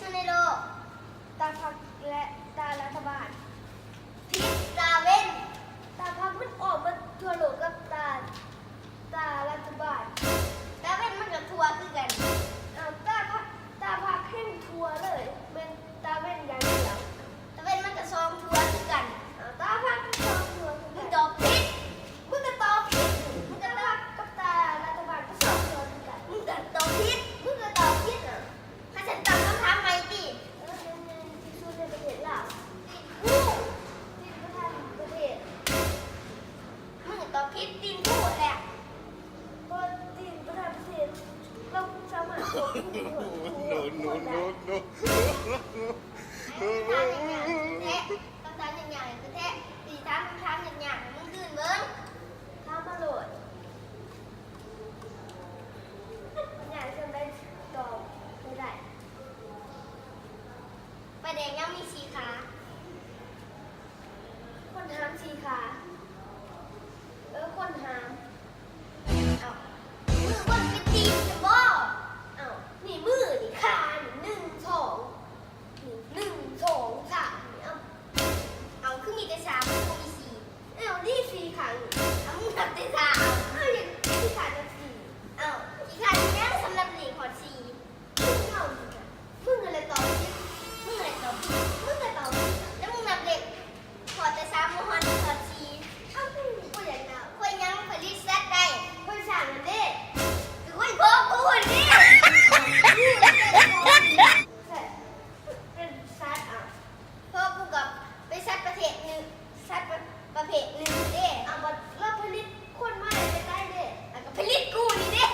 ໃນໂລກ ຕາພັກ ແລະ ຕາລັດຖະບານ. ຜິດ. ຕາເວັນ. ຕາພັກມັນອອກມາທົ່ວໂລກກັບຕາ ຕາລັດຖະບານ. ຕາເວັນມັນກະທົ່ວຄືກັນ. ເອົາ ຕາພັກ ຕາພັກແຮ່ງທົ່ວເລີຍ ແມ່ນຕາເວັນຢ່າງດຽວ. ຕາເວັນມັນກະສ່ອງທົ່ວຄືກັນ. ເອົາ ຕາພັກກະສ່ອງທົ່ວຄືກັນ. ມຶງຕອບຜິດ. ມຶງກະຕອບຜິດ. ຕາພັກກັບຕາລັດຖະບານກະສ່ອງທົ່ວຄືກັນ. ມຶງກະຕອບຜິດ. ມຶງກະຕອບຜິດນະ. ຄັນຊັ້ນຕອບຄຳຖາມໃໝ່ຕິ. ເອີ ດິນທີ່ສຸດໃນປະເທດລາວ. ຕີນພູ. ດິນປະທານປະເທດ. ມຶງຕອບຜິດ ຕີນພູແຫຼະ. ເພາະວ່າຕີນປະທານປະເທດ ລາວສາມາດຄວບຄຸມຄົນໄດ້. ຄຳຖາມຍາກໆແທ້. ຄຳຖາມຍາກໆແທ້. ຊິຖາມຄຳຖາມຍາກໆໃຫ້ມຶງຄືນເບິ່ງ. ຖາມມາໂລດ. ຍາກສ່ຳໃດຕອບບໍ່ໄດ້. ປາແດກຫຍັງມີສີ່ຂາ? ຄົນຫາມສີ່ຂາ. ເອີ ຄົນຫາມ. ເອົ້າ ມືຄົນເປັນຕີນຊັ້ນບໍ? ເອົ້າ ນີ້ມື ນີ້ຂາ ນີ້ໜຶ່ງ ສອງ ນີ້ໜຶ່ງ ສອງ ສາມ ນີ້. ເອົ້າ ເອົ້າ ຄືມີແຕ່ສາມ ຄືບໍ່ມີສີ່? ເອົ້າ ນີ້ສີ່ຂານີ້. ເອົ້າ ມຶງນັບແຕ່ສາມ. ເອົ້າ ຍັງຂີ້ຄ້ານນັບສີ່. ເອົ້າ ຂີ້ຄ້ານຫຍັງ ສຳລັບເລກຮອດສີ່? ມຶງເວົ້າຢູ່ນະ ມຶງຫັ້ນແຫຼະຕອບຜິດ. ມຶງຫັ້ນແຫຼະຕອບຜິດ. ມຶງກະຕອບຜິດ ແລ້ວມຶງນັບເລກຮອດແຕ່ສາມ ບໍ່ຮອດຮອດສີ່. ເອົ້າ ຂ້ອຍຢາກນັບ. ຂ້ອຍຫຍັງ ຂ້ອຍລິດສັດໄດ້ ຂ້ອຍສ້າງຫັ້ນເດ້. ກະຂ້ອຍພໍ້ກູຫັ້ນເດ້. ເປັນສັດ ເອົາ ພໍ້ກູກະເປັນສັດປະເພດໜຶ່ງ ສັດປະ ປະເພດໜຶ່ງເດ້. ເອົາ ບັດລາວຜະລິດຄົນມາແຕ່ໃສເດ້? ລາວກະຜະລິດກູນີ້ເດ້.